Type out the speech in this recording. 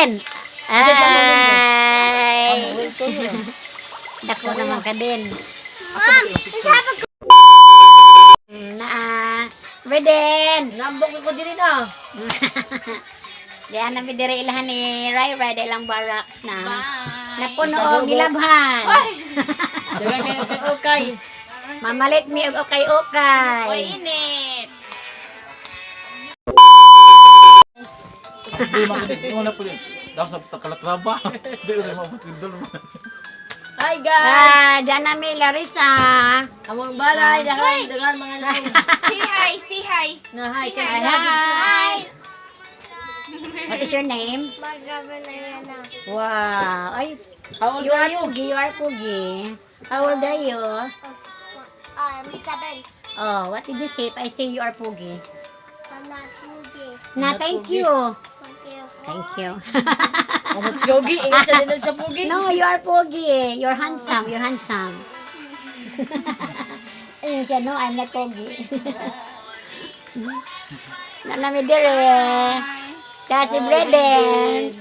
Breden! Ay! Dako naman ka din. Mom, let's have a Naa. Breden! Nambok ko diri na. Diyan na mi dire ilahan ni Rai Rai ilang barracks na. Napuno og gilabhan. Daghan kayo kay okay. Mamalit mi og okay-okay. Oy, init. Hindi makinig. Wala po yun. Daw sa kalatraba. Hindi ko rin mabot yung dulma. Hi guys. Ah, diyan na mi Larissa. Among balay daghan daghan mga nang. Say hi, say hi. Na hi kay Hi. Hi. What is your name? Magabanayana. Wow. Ay, How old you are are you? pugi, you are pugi. How old are you? 7. Oh, what did you say? If I say you are pugi. I'm not moving. Na, thank you. Thank you. Thank you. Amot yogi, ingat sa dinod sa pugi. No, you are pogi. You're handsome. You're handsome. Ayun siya, no, I'm not pogi. Nanami dire. Kati Breden.